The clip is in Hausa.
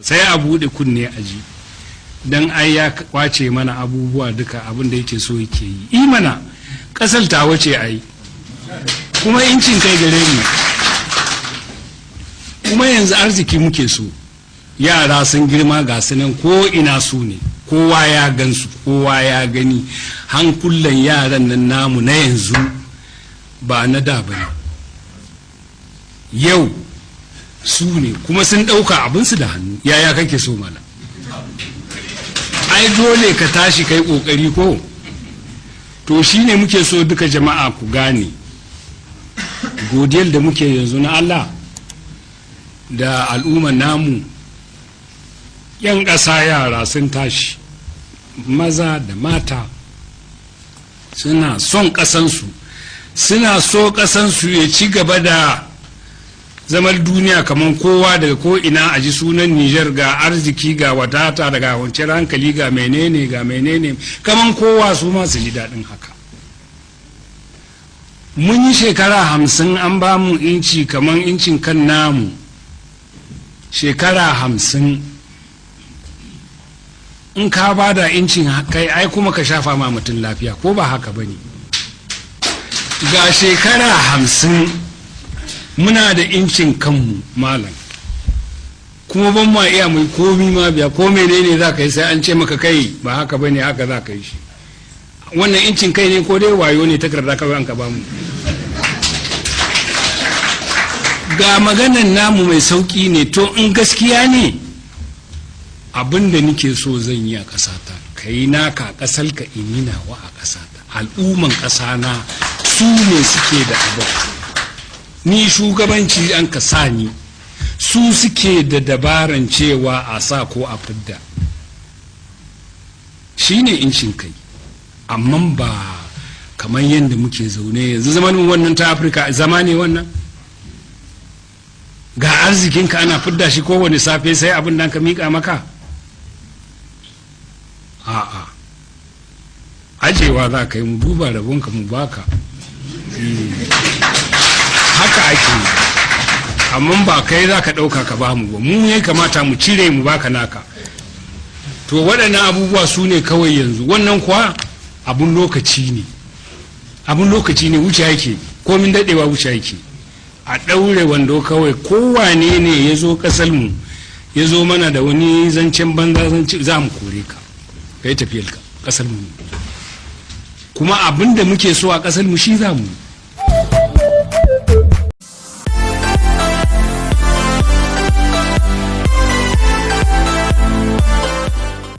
Sai a buɗe kunne a ji. Don ai ya kwace mana abubuwa duka, abin da yake so yake yi. Imana ƙasar ta wace ai, kuma incin kai gare mu. Kuma yanzu arziki muke so. Yara sun girma, ga su nan ko ina su ne, kowa ya gansu, kowa ya gani. Hankulan yaran nan namu na yanzu ba na da ba ne. Yau su ne kuma sun ɗauka abinsu da hannu. Yaya kake so mana? Ai dole ka tashi kai ƙoƙari ko. To, shi ne muke so duka jama'a ku gane, godiyar da muke yanzu na Allah da al'ummar namu, 'yan ƙasa, yara sun tashi, maza da mata, suna son ƙasansu, suna so ƙasansu ya ci gaba da zaman duniya kamar kowa, daga ko ina a ji sunan Nijar, ga arziki, ga wadata, daga kwanciyar hankali, ga menene, ga menene, kamar kowa, su ma su ji daɗin haka. Mun yi shekara 50 an ba mu inci, kamar incin kan namu, shekara 50. In ka ba da incin kai, ai kuma ka shafa ma mutum lafiya, ko ba haka ba ne? Ga shekara 50 muna da incin kanmu, malam, kuma ban ma iya mai komi ma biya. Ko menene za ka yi, sai an ce maka, "Kai, ba haka ba ne, haka za ka yi shi." Wannan incin kai ne ko dai wayo ne, takarda kawai an ka bamu? Ga maganan namu mai sauki ne. To, in gaskiya ne, abin da nike so zan yi a ƙasata, ka yi naka a ƙasar ka, in yi nawa a ƙasata. Al'umman ƙasana su ne suke da abin. Ni shugabanci an ka sa ni, su suke da dabaran cewa a sa ko a fidda. Shi ne incin kai, amma ba kamar yadda muke zaune yanzu, zaman wannan ta Afirka, zama ne wannan. Ga arzikinka ana fidda shi kowane safe, sai abin da ka miƙa maka. A'a, ajewa za ka yi, mu duba rabonka mu baka. Haka ake yi, amma ba kai za ka ɗauka ka ba mu ba. Mu ya kamata mu cire mu baka naka. To, waɗannan abubuwa su ne kawai yanzu. Wannan kuwa abun lokaci ne, abun lokaci ne, wuce yake, komin daɗewa wuce yake. A ɗaure wando kawai. Kowane ne ya zo ƙasar mu, ya zo mana da wani zancen banza, zance za mu kore ka, ka yi tafiyar ka. Ƙasar mu ne, kuma abin da muke so a ƙasar mu shi za mu.